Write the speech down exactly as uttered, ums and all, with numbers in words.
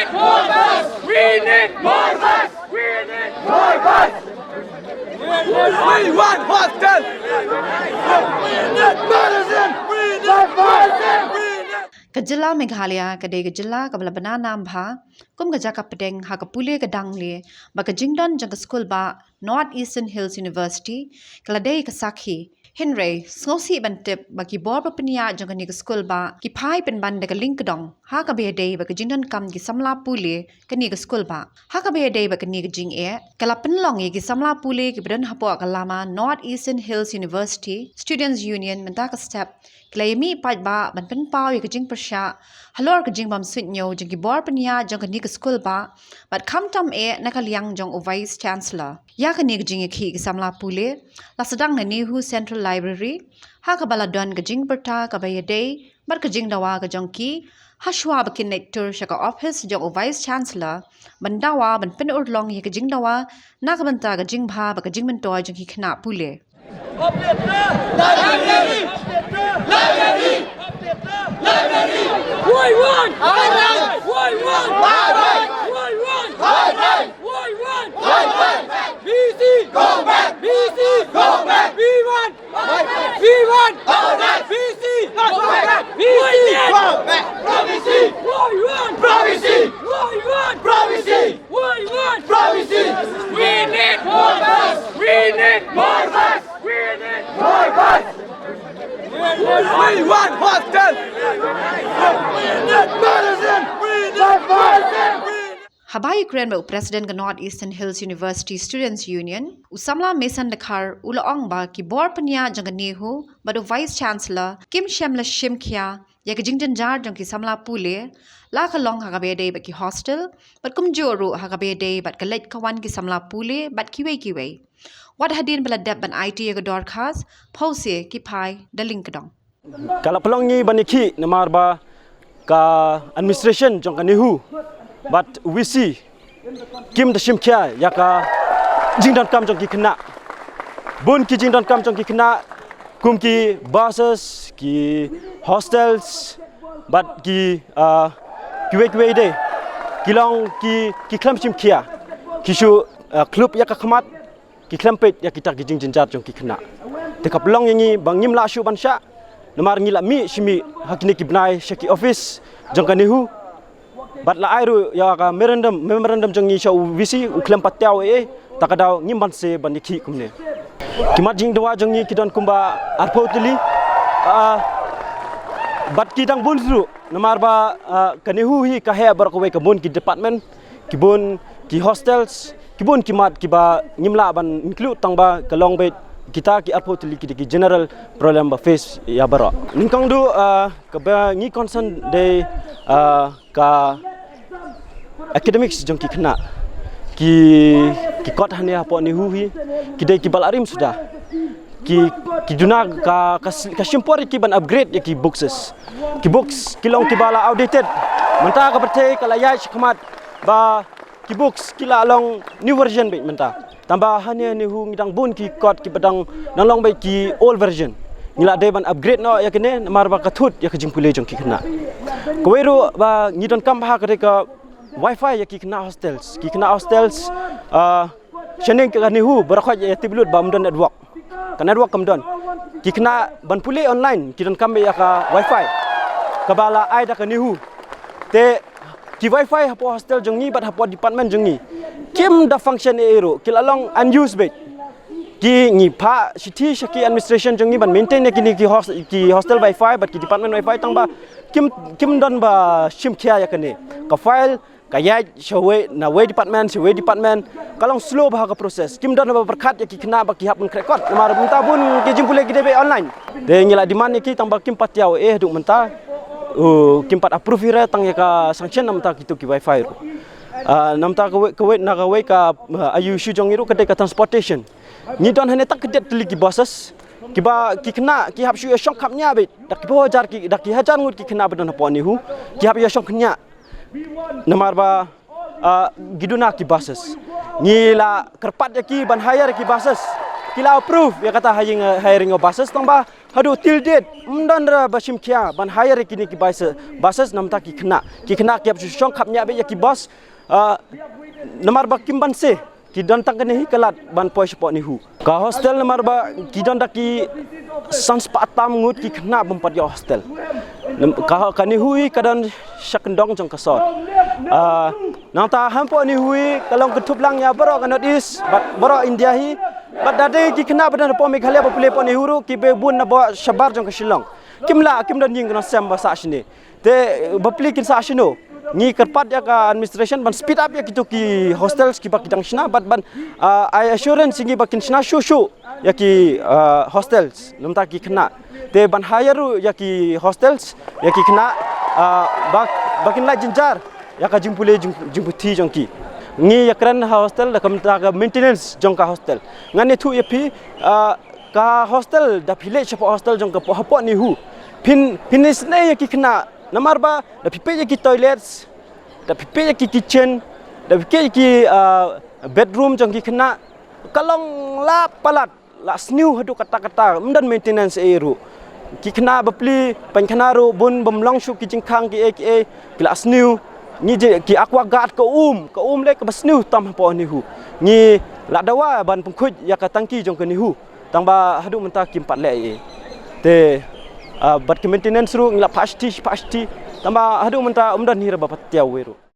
We need more bus! We need more bus! We want hostel! We need medicine! We need medicine! We need Ka jylla Meghalaya ka dei ka jylla kaba la bna nam bha kum ka jaka pdeng ha ka pule ka dang le ba ka jingdon jong ka skul bah North Eastern Hills University ka la dei ka sakhi. Hynrei sngewsih ban tip ba ki bor ba pynïaid jong kane ka skul bah ki phai pynban da ka lyngkdong ha kaba ïadei bad ka jingdonkam ki samla pule kane ka skul bah. Ha kaba ïadei bad kane ka jingeh ka la pynlong ïa ki samla pule kiba don hapoh ka lama North Eastern Hills University Students Union mynta ka step ki la ïamih paidbah ban pynpaw ïa ka jingpyrshah halor ka jingbym suidñiew jong ki bor pynïaid jong kane ka skul bah bad khamtam eh na ka liang jong u Vice Chancellor. Ïa kane ka jingïakhih ki samla pule la sdang na NEHU Central Library ha kaba la don ka jingbyrta kaba ïadei bad ka jingdawa ka jong ki ha shuwa ba kin leit tur sha ka ophis jong u Vice Chancellor ban dawa ban pynurlong ïa ka jingdawa na ka bynta ka jingbha bad ka jingmyntoi jong ki khynnah pule. We need more bus! We need more bus! We need more bus! We want hostel! We need medicine! We need medicine! Haba ïakren bad u President ka North Eastern Hills University Students Union, u samla Mason Dkhar u la ong ba ki bor pynïaid jong ka NEHU bad u Vice Chancellor kim shym la shim khia ïa ka jingjynjar jong ki samla pule, la ka long ha kaba ïadei bad ki hostel bad kumjuh ruh ha kaba ïadei bad ka leit ka wan ki samla pule bad kiwei kiwei. Wat hadien ba la dep ban aiti ïa ka dorkhas, phewse ki phai da lyngkdong. Ka la pynlong ngi ban ïakhih namar ba ka administration jong ka NEHU bad u VC kim da shim khia ïa ka jingdonkam jong ki khynnah. Bun ki jingdonkam jong ki khynnah kum ki buses, ki hostels bad ki, ah, kiwei kiwei de. Ki long ki, ki khlem shim khia. Ki shu, ah, khlub ïa ka khmat, ki khlem peit ïa kita ki jingjynjar jong ki khynnah. Te ka pynlong ïa ngi ba ngim lah shuh ban shah namar ngi la mih shi mih ha kine ki bnai sha ki ophis jong ka NEHU. Bad la ai ruh ïa ka memorandum, memorandum jong ngi sha u VC, u khlem patiaw ei ei. Ta ka daw ngim banse ban ïakhih kumne. Ki mat jingdawa jong ngi ki don kumba arphew tylli. Ah, bad ki dang bun ruh namar ba, ah, ka NEHU hi ka heh baroh kawei, ka bun ki department, ki bun ki hostels, ki bun ki mat kiba ngim lah ban include tang ba ka long beit kita ki arphew tylli ki dei ki general problem ba face ïa baroh. Nyngkong duh, ah, kaba ngi concern dei, ah, ka academics jong ki khynnah. Ki, ki kot hangne hapoh NEHU hi ki dei kiba la rim suda. Ki, ki duna ka, ka, ka shim por ïa ki ban upgrade ïa ki books. Ki books ki long kiba la outdated. Mynta ka pyrthei ka la ïaid shakhmat ba ki books ki la long new version beit mynta. Tangba hangne ha NEHU ngi dang bun ki kot kiba dang, dang long beit ki old version. Ngi la dei ban upgrade noh ïa kine namar ba ka thut ïa ka jingpule jong ki khynnah. Kawei ruh ba ngi donkam bha ka dei ka wifi ïa ki khynnah hostels. Ki khynnah hostels, ah, shaneng ka NEHU baroh khoit ïa tip lut ba ym don network. Ka network kam don. Ki khynnah ban pule online ki donkam beit ïa ka wifi kaba la ai da ka NEHU. Te ki wifi hapoh hostel jong ngi bad hapoh department jong ngi kim da function ei ei ruh, ki la long unused beit. Ki, ngi phah shithi sha ki administration jong ngi ban maintain ïa kine ki hos-, ki hostel wifi bad ki department wifi tangba kim, kim don ba shim khia ïa kane. Ka file ka ïaid shawei na wei department, shawei department, ka long slow bha ka process. Kim don ba pyrkhat ïa ki khynnah ba ki hap ban khreh kot namar mynta bun ki jingpule ki dei beit online. Te ngi la demand ïa ki tangba kim pat ïa, eh, haduh mynta, uh, kim pat approve hi re tang ïa ka sanction namar kito ki wifi ruh. Ah, namar kawei, kawei na kawei ka, ah, issue jong ngi ruh ka dei ka transportation. Ngi don hangne tang khyndai tylli ki buses kiba ki khynnah ki hap shu ïa shong khapngiah beit. Da ki phew hajar ki, da ki hajar ngut ki khynnah ba don hapoh NEHU ki hap ïa shong khapngiah. Namar ba, ah, ki duna ki buses. Ngi la kyrpad ïa ki ban hire ki buses. Ki la approve ïa kata hiring, hiring of buses, tang ba haduh till date ym don ruh ba shim khia ban hire ïa kine ki buses, buses namar ki khynnah. Ki khynnah ki ïap shu shong khapngiah beit ïa ki bus. Ah, namar ba kim banse, ki don tang kane hi ka lad ban poi shapoh NEHU. Ka hostel namar ba ki don da ki san spah tam ngut ki khynnah bym pat ïoh hostel. Nam-, ka, ka NEHU hi ka don sha kyndong jong ka sor. Ah, nangta hapoh NEHU hi ka long kynthup lang ïa baroh ka North East bad baroh India hi. Bad da dei ki khynnah ba don hapoh Meghalaya ba pule hapoh NEHU ruh ki bun na baroh shabar jong ka Shillong. Kim lah, kim don ïing ki nong sem ba sah shane. Te bapli kin sah shano? Ngi kyrpad ïa ka administration ban speed up ïa kito ki hostels kiba ki dang shna, bad ban, ah, ai assurance ïa ngi ba kin shna shuh shuh ïa ki, ah, hostels namar ki khynnah. Te ban hire ruh ïa ki hostels ïa ki khynnah, ah, ba, ba kin lait jynjar ïa ka jingpule jing, jingputhi jong ki. Ngi ïakren ha hostel da ka mynta ka maintenance jong ka hostel. Ngan ïathuh ïa phi, ah, ka hostel da phi leit shapoh hostel jong ka hapoh NEHU, phin, phin isynei ïa ki khynnah namar ba da phi peit ïa ki toilets, da phi peit ïa ki kitchen, da phi peit ïa ki, ah, bedroom jong ki khynnah, ka long la palat, la sniew haduh katta katta, ym don maintenance ei ei ruh. Ki khynnah bapli, pynkhana ruh bun bym long shuh ki jingkhang kiei kiei, ki la sniew. Ngi je ki aqua guard ka um, ka um leh kaba sniew tam hapoh NEHU. Ngi la dawa ban pynkhuid ïa ka tangki jong ka NEHU. Tang ba haduh mynta kim pat leh ei ei. Te, ah, bad ki maintenance ruh ngi la phah shithi, phah shithi. Tang ba haduh mynta ym don hi ruh ba pat tiaw ei ei ruh.